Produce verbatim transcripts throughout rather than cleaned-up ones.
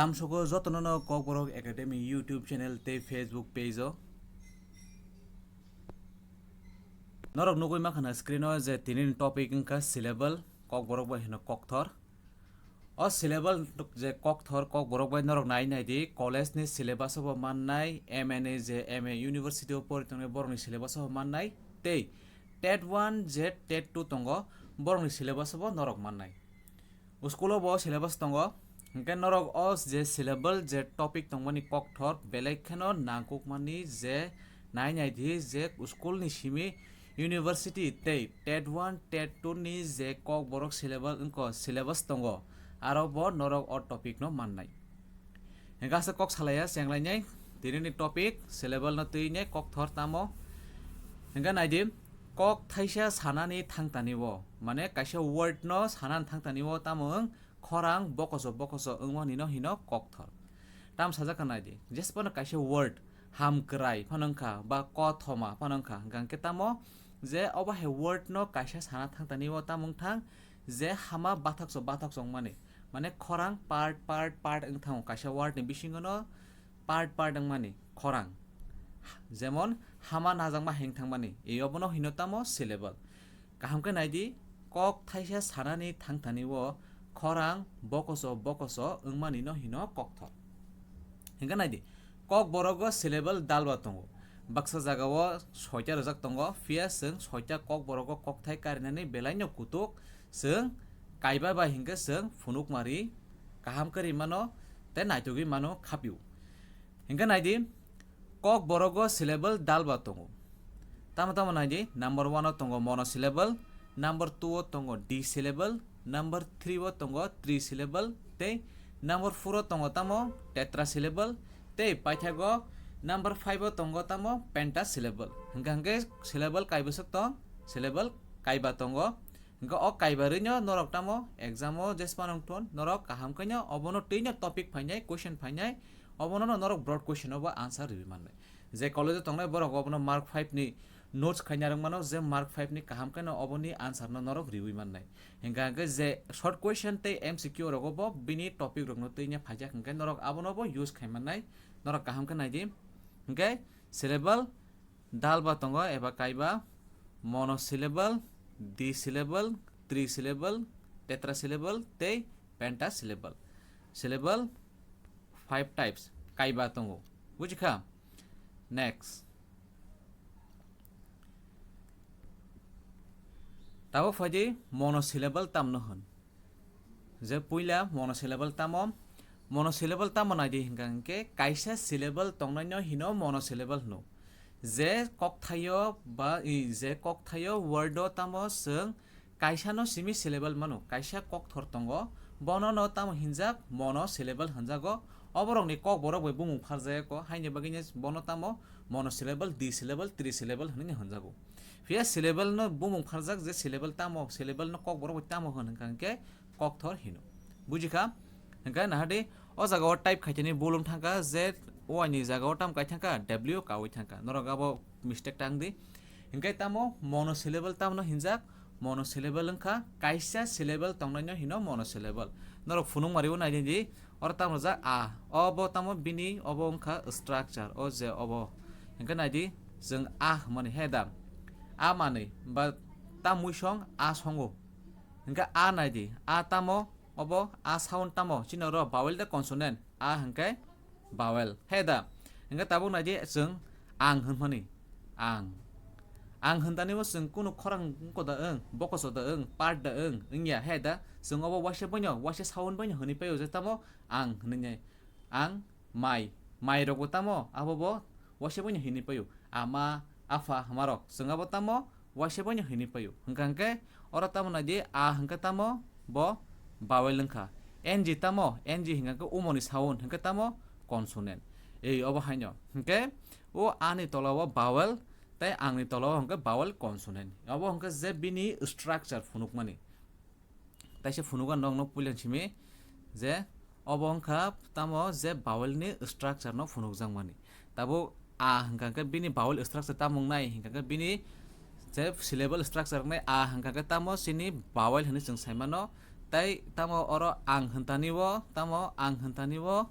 Tamsoko jotono no Kokborok Academy YouTube channel tei Facebook page o. Norok nugwi mankha na screen o je tini ni topic wngkha syllable, Kokborok bai hino kokthor. O syllable je kokthor, Kokborok bai norok nai nai di, college ni syllabus o bo mannai, M A ni je M A university o pori tongnai borok ni syllabus o bo mannai, tei TET one je TET two tongo, borok ni syllabus o bo norok mannai. School o bo syllabus tongo, hingke norok o je syllable je topic tongmani kokthor belai kheno nangkukmani je nai nai di je school ni simi university tei TET one, TET two ni je Kokborok syllable wngkha, syllabus tongo, aro bo norok o topic no mannai. Hingke aswk kok salaiya chenglainai, tini ni topic syllable no twi ne kokthor tamo. Hingke nai di, kok thaisa sanani thangtani o, mane kaisa word no sanani thangtani o tamo wng khorang bokoso bokoso wngmani no hino kokthor. Tam sajak kha nai di, jesphano kaisa word hamkrai phano wngkha ba kothoma phano wngkha, hingke tamo je obo hai word no kaisa sana thangtani o tamo wngthang je hama bathakso bathakso wngmani, mane khorang part part part wngthango, kaisa word ni bisingo no part part wngmani khorang, jemon hama najakma heng thangmani, e obono hino tamo syllable. Kaham khe nai di, kok thaisa sanani thangtani o khorang bokoso bokoso wngmani no hino kokthor. Hingke nai di, Kokborok o syllable dalba tongo. Baksa jaga o soita rwjak tongo, phiya chwng soita Kokborok o kokthai karinani belai no kutuk, chwng kaiba bai hingke chwng phunukmari kaham khe ri mano tei naitugwi mano khapio. Hingke nai di, Kokborok o syllable dalba tongo. Tamo tamo nai di, number one o tongo monosyllable, number two o tongo disyllable, number three o tongo trisyllable, tei number four o tongo tamo tetrasyllable, tei paithago number five o tongo tamo pentasyllable. Hingke hingke syllable kaibwswk tong, syllable kaiba tongo. Hingke o kaibarwi no norok tamo exam o jesma nung thun, norok kaham khe no obono twi no topic phainai, question phainai, obono no norok broad question o bo answer riwi mannai. Je college o tongnai borok obono mark five ni notes khaina rwng mano, je mark five ni kaham khe no oboni answer no norok riwi mannai. Hingke hingke je short question tei M C Q rogo bo bini topic rok no twi no phaijak, hingke norok abono bo use khai mannai, norok kaham khe nai di. Hingke syllable dalba tongo eba kaiba, monosyllable, disyllable, trisyllable, tetrasyllable tei pentasyllable. Syllable five types kaiba tongo. Buji kha? Next. Tabo phai di monosyllable tamno hwn. Je puila monosyllable tamo? Monosyllable tamo nai di hingka hingke kaisa syllable tongnai no hino monosyllable hino. Je kokthaio ba, i, je kokthaio word o tamo chwng kaisa no simi syllable mano, kaisa kokthor tongo, bono no tamo hinjak monosyllable hinjago. Oborok ni kokborok bai bumung pharjak o, haini bagwi no bono tamo monosyllable, disyllable, trisyllable hinwi no hinjago. Phiya syllable no bumung pharjak je syllable tamo, syllable no kokborok bai tamo hwn hingka hingke kokthor hino. Buji kha? Hingke naha di, o jaga o type khaitani bulum thangkha, Z Y ni jaga o tam kai thangkha, W kawi thangkha. Norok abo mistake tang di. Hingke tamo monosyllable tamno hinjak, monosyllable wngkha kaisa syllable tongnaino hino monosyllable. Norok phunuk mari o nai di, oro tamo jak a, obo tamo bini, obo wngkha structure, o je obo. Hingke nai di, chwng a hwnmani he da. A manwi ba ta muisong a songo. Hingke a nai di, a tamo, obo a sound tamo, chini oro vowel de consonant, a hingke vowel. He da, hingke tabuk nai di chwng ang hwnmani, ang. Ang hwntani bo chwng kunu khorang wngko da wng, bokoso da wng, part da wng, wngya, he da, chwng obo waisa boino, waisa sound boino hwnwi paio je tamo ang hwnwi nai. Ang mai, mai rokbo tamo, abo bo waisa boino hwnwi paio. Ama, apha, hama rok, chwng abo tamo waisa boino hwnwi paio. Hingka hingke oro tamo nai di, a hingke tamo bo vowel wngkha. N G tamo, N G hingka hingke umoni sound, hingke tamo consonant. Ei obo haino. Hingke o a ni tola o vowel, tei ang ni tola o hingke vowel consonant. Obo hingke je bini structure phunukmani. Taisa phunugo nokno puilen simi je obo wngkha tamo je vowel ni structure no phunukjakmani. Tabuk a hwnkha khe bini vowel structure tamo wngnai, hwnkha khe bini je syllable structure wngnai, a hwnkha khe tamo chini vowel hwnwi chwng sai mano, Tei tamo oro ang hwntani o, tamo ang hwntani o,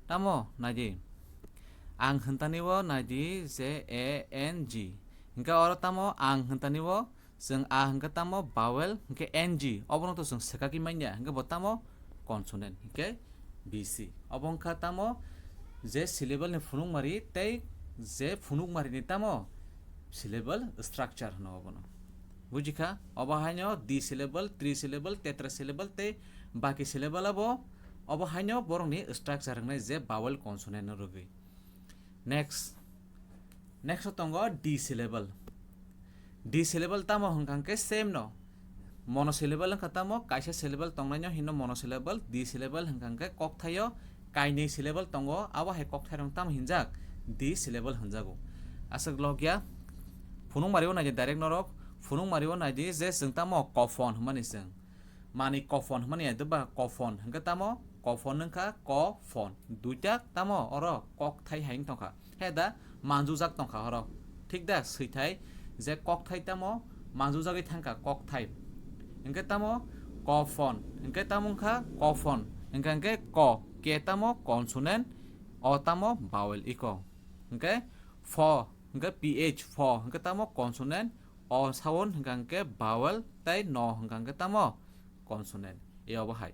tamo naidi. Ang hwntani o naidi je A N G. Hingke oro tamo ang hwntani o, chwng a hingke tamo vowel, hingke N G. Obono to chwng swkagwi manya, hingke bo tamo consonant, hingke B C. Obo wngkha tamo je syllable ni phunukmari tei je phunukmari ni tamo syllable structure hwno obono. Bujikha, obo haino D syllable, tri syllable, tetra syllable tei baki syllable abo, obo haino borokni structure wngnai je vowel consonant no rwgwi. Next, next o tongo D syllable. D syllable tamo hwnkha hwnkhe same no. Monosyllable wngkha tamo, kaisa syllable tongnaino hino monosyllable, D syllable hwnkha hwnkhe kokthaio kainwi syllable tongo, abo hai kokthairok tamo hinjak, D syllable hinjago. Aswk logya, phunukmari o naidi direct norok, phunukmari o naidi je chwng tamo kophon hwnmani chwng. Manwi kophon hwnmani aidwba kophon hwnkhe tamo, kophon wngkha kophon. Duita tamo oro kokthai hai wng tongkha. He da manjujak tongkha oro. Thik da? Swithai je kokthai tamo manjujagwi thangkha kokthai. Hwnkhe tamo kophon, hwnkhe tamo wngkha kophon. Hwnkhe hwnkhe ko, ke tamo consonant, o tamo vowel iko. Hwnkhe pho, hwnkhe P H, pho, hwnkhe tamo consonant, o sound hwnkha hwnkhe vowel tei no hwnkha hwnkhe tamo consonant. E obo hai.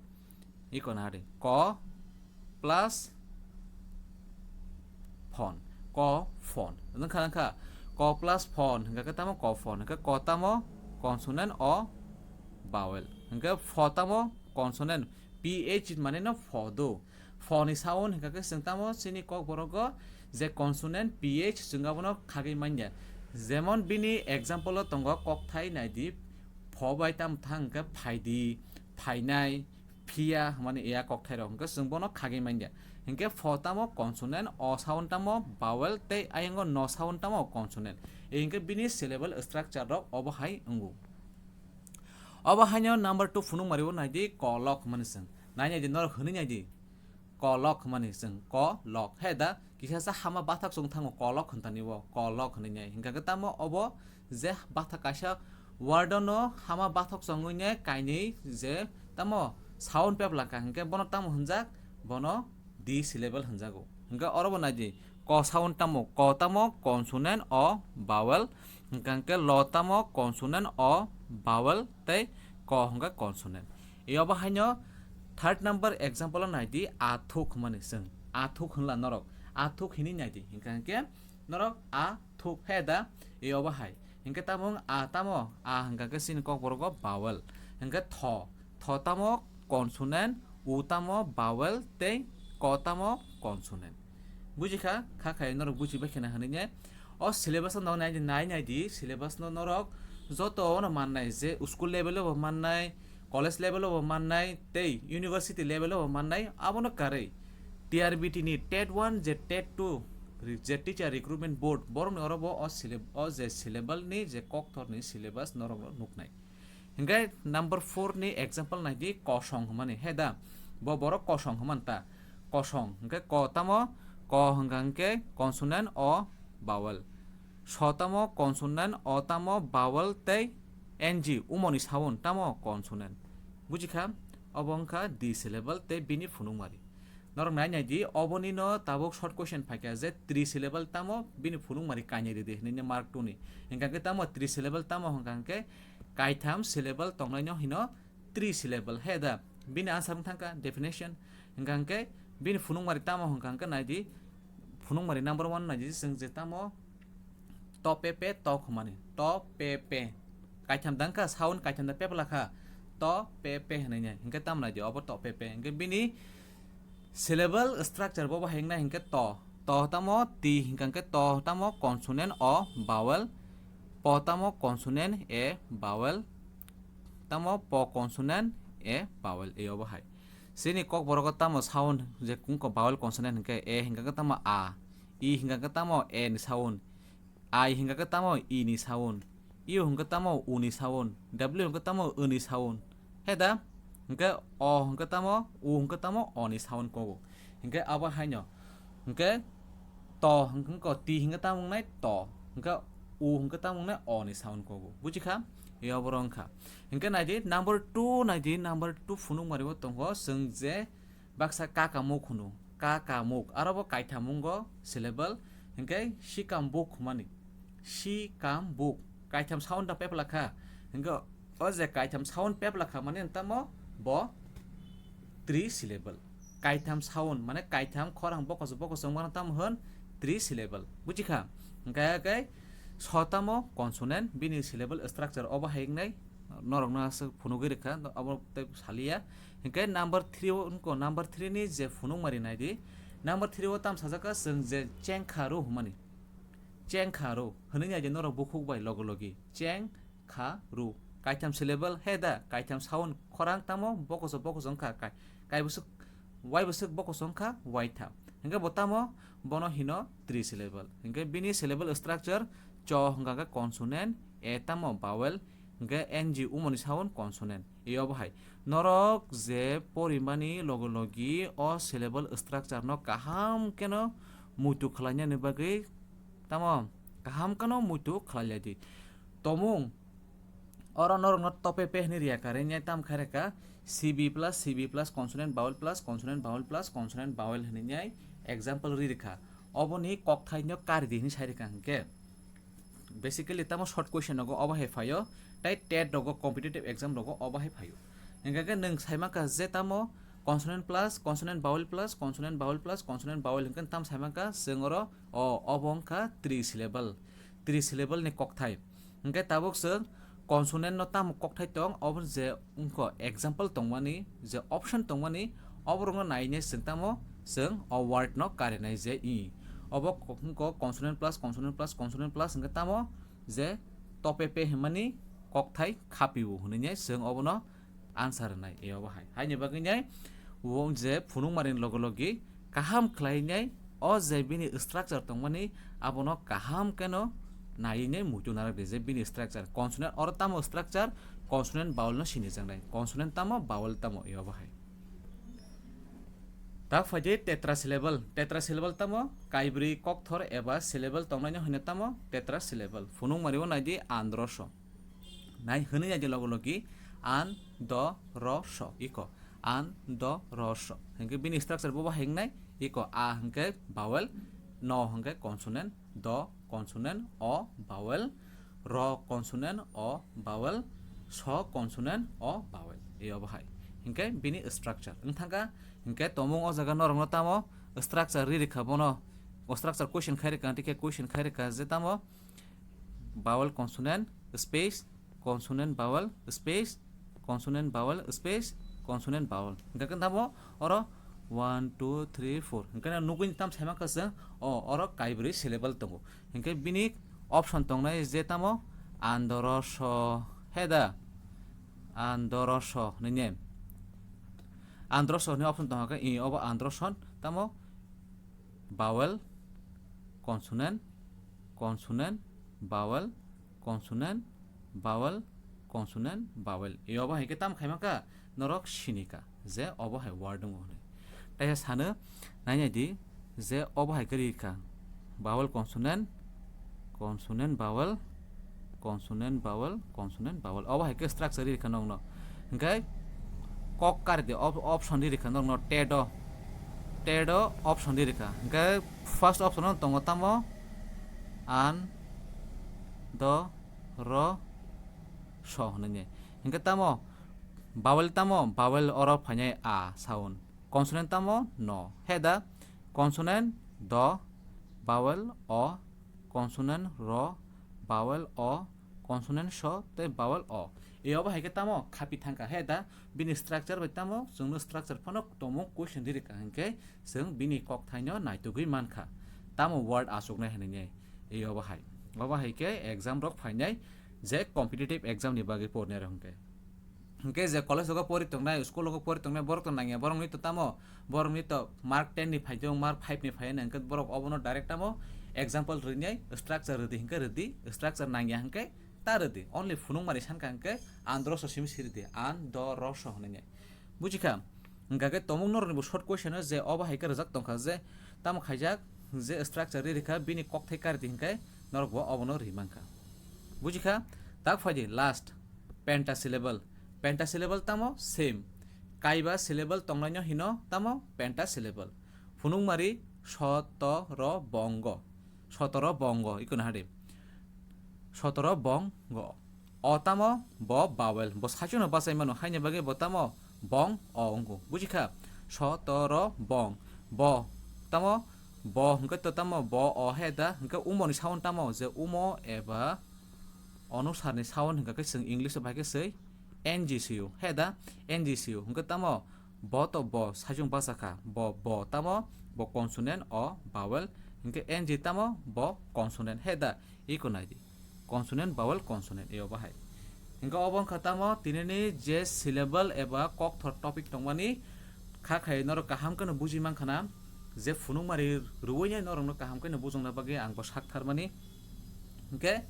Iko nari. Ko plus phon. Ko phon. Wngkha wngkha. Ko plus phon hwnkha khe tamo kophon. Hwnkhe ko tamo consonant o vowel. Hwnkhe pho tamo consonant. P H mane no pho do. Pho ni sound hwnkha khe chwng tamo chini kokborogo je consonant P H chwng abono khagwi manya. Jemon bini example o tongo kokthai naidi, pho bai tamo thang hwnkhe phaidi, phainai, phiya hwnmani ya kokthairok hwnkhe chwng bono khagwi manya. Hwnkhe pho tamo consonant, o sound tamo vowel tei ayang o no sound tamo consonant. E hwnkhe bini syllable structure rok obo hai wngo. Obo haino number two phunukmari o naidi kolok hwnmani chwng. Nai naidi norok hwnwi naidi. Kolok hwnmani chwng kolok. He da kisa sa hama bathak chwng thango kolok hwntani o kolok hwnwi nai. Hwnkha khe tamo obo je bathak kaisa word no hama bathak chwngwi nai kainwi je tamo sound pep langkha hwnkhe bono tamo hwnjak, bono D syllable hwnjago. Hwnkhe oro bo naidi. Ko sound tamo, ko tamo consonant o vowel, hwnkha hwnkhe lo tamo consonant o vowel tei ko hwnkha consonant. Eo bo haino third number example o naidi athuk hwnmani chwng. Athuk hwnla norok. Athuk hinwi naidi. Hwnkha hwnkhe norok athuk he da eo bo hai. Hwnkhe tamo a tamo, a hwnkha hwnkhe chini kokborogo vowel. Hwnkhe tho, tho tamo consonant, u tamo vowel tei ko tamo consonant. Bujikha, kha khai norok bujibai khena hwnwi ne. O syllabus no nai nai nai di, syllabus no norok joto ono mannai je school level o bo mannai, college level o bo mannai tei university level o bo mannai, abono karwi T R B T ni TET one je TET two je teacher recruitment board borokni oro bo o syllab-, o je syllabus ni je kokthor ni syllabus norok no nuknai. Hingke number four ni example nai di, kosong hwnmani, he da? Bo borok kosong hwnman ta. Kosong, hingke ko tamo? Ko hingka hingke consonant o vowel. So tamo? Consonant o tamo vowel tei N G, umoni sound tamo? Consonant. Bujikha? Obo wngkha D syllable tei bini phunukmari. Norok nai nai di, oboni no tabuk short question phaikha je three syllable tamo bini phunukmari kainwi ridi hinwi mark two ni. Hingka hingke tamo three syllable tamo hingka hingke kaitham syllable tongnai no hino three syllable. He da, bini answer wng thangkha definition. Hingka hingke bini phunukmari tamo hingka hingke nai di, phunukmari number one nai di, chwng je tamo to pe pe tok hwnmani, to pe pe. Kaitham dang kha, sound kaitham da pepla kha. To pe pe hwnwi nai. Hingke tamo nai di, obo to pe pe. Hingke bini syllable structure bo bahai wngna hingke to. To tamo T hingka hingke to tamo consonant o vowel. Po tamo consonant e vowel. Tamo po consonant e vowel. E obo hai. Chini kokborogo tamo sound je kungko vowel consonant hingke e hingka hingke tamo a. I hingka hingke tamo e ni sound. I hingka khe tamo i ni sound. U hingka tamo u ni sound. W hingka tamo w ni sound. He da? Hingke o hingka tamo, u hingka tamo o ni sound kogo. Hingke abo haino. Hingke to hingko ti hingka tamo wngnai to. Hingke u hwnkhe tamo wngnai o ni sound kogo. Buji kha? E obo wngkha. Hwnkhe nai di number two, nai di number two phunukmari o tongo chwng je baksa kakamuk hwno. Kakamuk. Aro bo kaitham wngo syllable. Hwnkhe sikambuk hwnmani. Sikambuk. Kaitham sound da pepla kha. Hwnkhe o je kaitham sound pepla kha mani tamo bo three syllable. Kaitham sound, mane kaitham khorang bokoso bokoso wngmano tamo hwn three syllable. Buji kha? Hwnkhe khe so tamo consonant, bini syllable structure obo hai wngnai norokno aswk phunugwi rwkha, obo tei saliya. Hwnkhe number three o wngkha, number three ni je phunukmari nai di. Number three o tamo sajak kha chwng je chengkha rw hwnmani. Chengkha rw hwnwi nai di norok bukhuk bai logi logi. Cheng kha rw. Kaitham syllable, he da, kaitham sound, khorang tamo bokoso bokoso wngkha, kai-, kaibwswk, waibwswk bokoso wngkha, waitha. Hwnkhe bo tamo, bono hino three syllable. Hwnkhe bini syllable structure, cho hwnkha khe consonant, e tamo vowel, hwnkhe N G umoni sound consonant. E obo hai. Norok je porimani logi logi o syllable structure no kaham kheno muitu khlainani bagwi tamo kaham kheno muitu khlai lai di. Tomung, oro norokno tope pe hwnwi riya karwi nai tam khai rwkha, C B plus, C B plus, consonant vowel plus, consonant vowel plus, consonant vowel hwnwi nai example ri rwkha. Oboni kokthaino kari di hwnwi sai rwkha hwnkhe, basically tamo short question rogo obo hai phaio, tai tet rogo, competitive exam rogo obo hai phaio. Hwnkhe khe nwng sai mankha je tamo consonant plus, consonant vowel plus, consonant vowel plus, consonant vowel hwnkhe tam sai mankha, chwng oro o, obo wngkha three syllable. Three syllable ni kokthai. Hwnkhe tabuk chwng consonant no tamo kokthai tong, obo je wngkha example tongmani, je option tongmani, oborokno naine chwng tamo chwng o word no karinai je i. Obo ko-, wngkha consonant plus consonant plus consonant plus hwnkhe tamo je tope pe hwnmani kokthai khapio hwnwi chwng obono answer rwnai e obo hai. Haini bagwi nai o je phunukmari logi logi kaham khlai nai o je bini structure tongmani abono kaham kheno nai nai muitu narak di je bini structure consonant oro tamo structure consonant vowel no sini jangnai consonant tamo vowel tamo e obo hai. Ta phaidi tetrasyllable. Tetrasyllable tamo kaibrwi kokthor eba syllable tongnaino hino tamo tetrasyllable. Phunukmari o nai di androso. Nai hwnwi nai di logi logi an, do, ro, so, iko. An, do, ro, so. Hwnkhe bini structure bo bahai wngnai, iko a hwnkhe vowel, no hwnkhe consonant, do consonant, o vowel, ro consonant, o vowel, so consonant, o vowel. E obo hai. Hwnkhe bini structure. Wngthangkha, hwnkhe tomung o jaga norokno tamo structure ri rikha bono, o structure question khai rikha, hwnkhe question khai rikha je tamo, vowel consonant space consonant vowel space consonant vowel space consonant vowel. Hwnkhe khe tamo oro one, two, three, four. Hwnkhe no nugwi tam saima kha chwng o oro kaibrwi syllable tongo. Hwnkhe bini option tongnai je tamo andoro so, he da? Andoro so hwnwi ne. Andoro so hwnwi option tongkha khe i obo andoro so tamo vowel, consonant, consonant, vowel, consonant, vowel, consonant, vowel. E obo hai khe tam khaima kha norok sini kha je obo hai word wngo hwnwi. Taisa sano nainai di je obo hai khe ri kha vowel, consonant, consonant, vowel, consonant, vowel, consonant, vowel. Obo hai khe structure ri kha nokno. Hwnkhe kok kari di op-, option ri kha nokno tedo, tedo option ri kha. Hwnkhe first option no tongo tamo an, do, ro, so hwnwi. Hwnkhe tamo vowel tamo vowel oro phainai a sound. Consonant tamo no. He da? Consonant do, vowel o, consonant ro, vowel o, consonant so tei vowel o. E obo hai khe tamo khapi thangkha. He da? Bini structure bai tamo chwngno structure phano tomung question ri rikha hwnkhe chwng bini kokthaino naitugwi mankha. Tamo word achuknai hwnwi nai. E obo hai. Obo hai khe exam rok phainai je competitive exam ni bagwi pornai rok hwnkhe. Hwnkhe je college rogo pori tongnai, school rogo pori tongnai, borok to nangya, borokni to tamo, borokni to mark ten ni phaijak, mark five ni phaiya, hwnkhe borok obono direct tamo example rwnai, structure rwdi, hwnkhe rwdi, structure nangya hwnkhe ta rwdi, only phunukmani sankha hwnkhe andro so simi siridi, an, do, ro, so hwnwi. Bujikha? Hwnkha khe tomung norokni bo short question o je obo hai khe rwjak tongkha je tamo khaijak je structure ri rikha bini kokthai karidi hwnkhe norok bo obono ri mankha. Bujikha? Tak phaidi last, pentasyllable. Pentasyllable tamo? Same. Kaiba syllable tongnaino hino tamo? Pentasyllable. Phunukmari sotoro bongo. Sotoro bongo, ikono hadi. Sotoro bongo. O tamo? Bo vowel. Bo saichungno bachai mano, haini bagwi bo tamo? Bong o wngkho. Bujikha? Sotoro bong. Bo tamo? Bo hwnkhe to tamo? Bo o he da. Hwnkhe umoni sound tamo? Je umo eba onusarni sound hwnkha khe chwng English o bai khe swi N G sio. He da? N G sio. Hwnkhe tamo? Bo to bo saichung bachakha. Bo, bo tamo? Bo consonant, o vowel. Hwnkhe N G tamo? Bo consonant. He da? Iko nai di. Consonant, vowel, consonant. Eo bahai. Hwnkhe obo wngkha tamo tinini je syllable eba kokthor topic tongmani kha khai norok kaham kheno buji mankha na, je phunukmari rwui nai norokno kaham kheno bujongna bagwi ang bo sak tharmani. Hwnkhe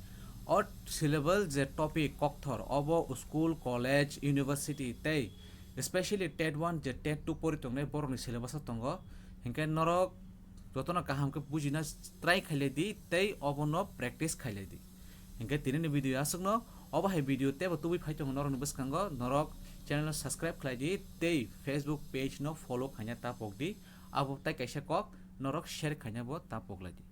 o syllable je topic kokthor obo school, college, university tei specially TET one je TET two pori tongnai borokni syllabus o tongo. Hwnkhe norok jotono kaham khe bujina try khailai di tei obono practice khailai di. Hwnkhe tinini video aswkno, obo hai video teibo tubui phai tongo norokni bwskango, norok channel no subscribe khlai di tei Facebook page no follow khaina ta pok di, abo tai kaisa kok norok share khaina bo ta pok lai di.